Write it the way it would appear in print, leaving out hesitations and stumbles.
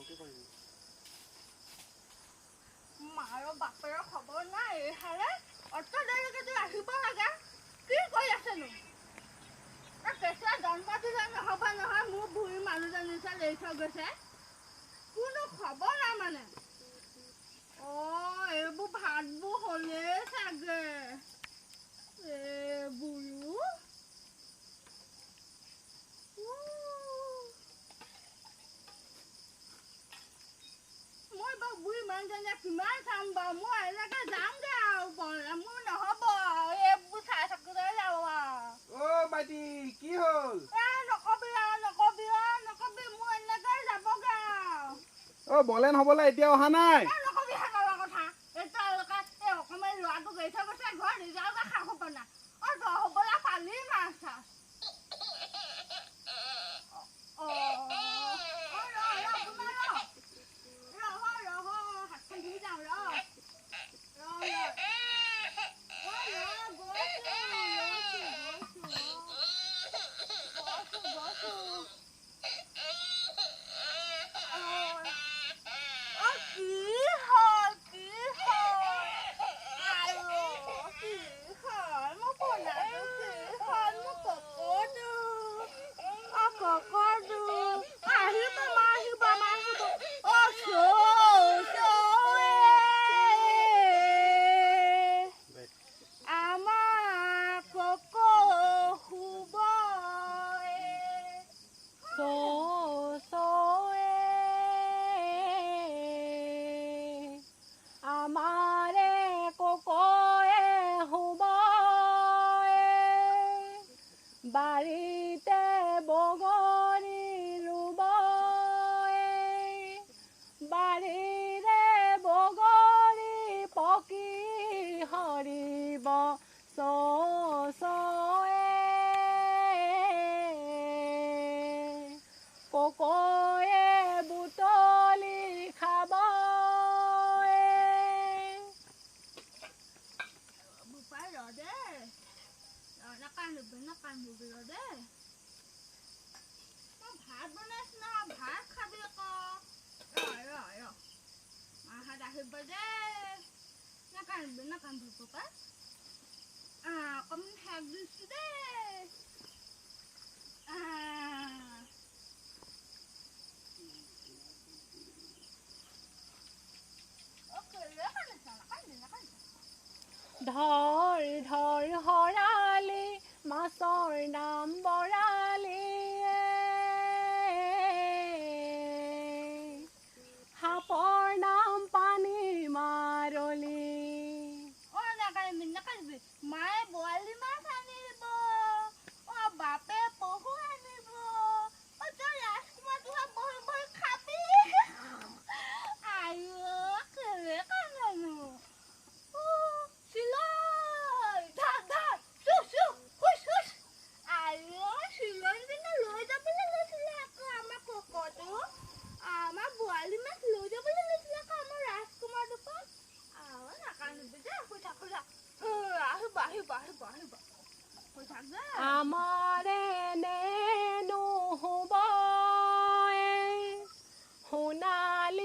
কি কৰিবি? মাৰ বাপেৰৰ খবৰ নাই, এইহালে অত দেৰিলৈকে যে আহিব লাগে, কি কৰি আছেনো? কেঁচুৱা জন্ম দিলে নহ'ব নহয়, মোৰ বুঢ়ী মানুহজনী চা এৰি থৈ গৈছে, কোনো খবৰ নাই মানে। অ' এইবোৰ ভাতবোৰ হ'লেই চাগে। এ বুঢ়ো, মই বাৰু বুঢ়ী মানুহজনীয়ে কিমান চাম বাৰু, মই এনেকে যামগে আৰু, মোৰ নহ'ব আৰু, এইবোৰ চাই থাকোঁতে যাব আৰু। অ' ভাইটি, কি হ'ল? এ নকবি আৰু, নকবি অ', নকবি, মোৰ এনেকে যাবগে আৰু। অ' বলেন হ'বলৈ এতিয়া অহা নাই? এ নকবি সেইগালৰ কথা, এতিয়ালৈকে এই অকণমান ল'ৰাটোক এৰি থৈ গৈছে ঘৰত, এতিয়ালৈকে খা খবৰ নাই। অ' তই হ'বলা পালি মাছ চাছ? অ' অ' ৰ ৰ বোমা ৰ, ৰহ ৰহ, হাতখন ধুই যাওঁ, ৰ ৰ ৰ, অ' ৰ, গৈছো গৈছো গৈছো, গৈছো গৈছো। অ' কি হ'ল, কি হ'ল? আইঅ, কি হ'ল মোৰ পোনাটো, কি হ'ল মোৰ ককটো? অ' ককটো আহিব, মা আহিব, মা আহিব। অ' চৌ চৌৱে আমাৰ কক শুব। চৌ চৌৱে আমাৰে ককয়ে শুব, বাৰীতে বগৰী ৰুব, বাৰীৰে বগৰী পকি সৰিব, চৌ চৌৱে ককয়ে বুটলি খাব। বোপাই ৰ দে, ৰ, নাকান্দিবি নাকান্দিবি, ৰ দে, মই ভাত বনাইছো নহয়, ভাত খাবি আকৌ। ৰ ৰ ৰ, মাহঁত আহিব দেই, নাকান্দিবি নাকান্দিবি বোপাই। অকণমান শাক দিছো দেই। ধৰ ধৰ শৰালি মাছৰ নাম বৰালি, সাপৰ নাম পানী মাৰলি। অ' নাকান্দিবি নাকান্দিবি, মায়ে বৰালি মাছ আনিব, অ' বাপে পহু আনিব, অ' তই ৰাজকুমাৰটোহে বহি বহি খাবি। আইঅ, কেলে কান্দনো? চিলনী ধৰ ধৰ, চু চু, হুচ হুচ। আইঅ, চিলনীজনী লৈ যাবলৈ লৈছিলে আকৌ আমাৰ ককটো, আমাৰ বৰালি মাছ লৈ যাবলৈ লৈছিলে আকৌ আমাৰ ৰাজকুমাৰটোৰ পৰা। আৰু নাকান্দিবি দেই, শুই থাক শুই থাক, আহিব আহিব আহিব আহিব, শুই থাক দেই। আমাৰে নুশুব সোণালী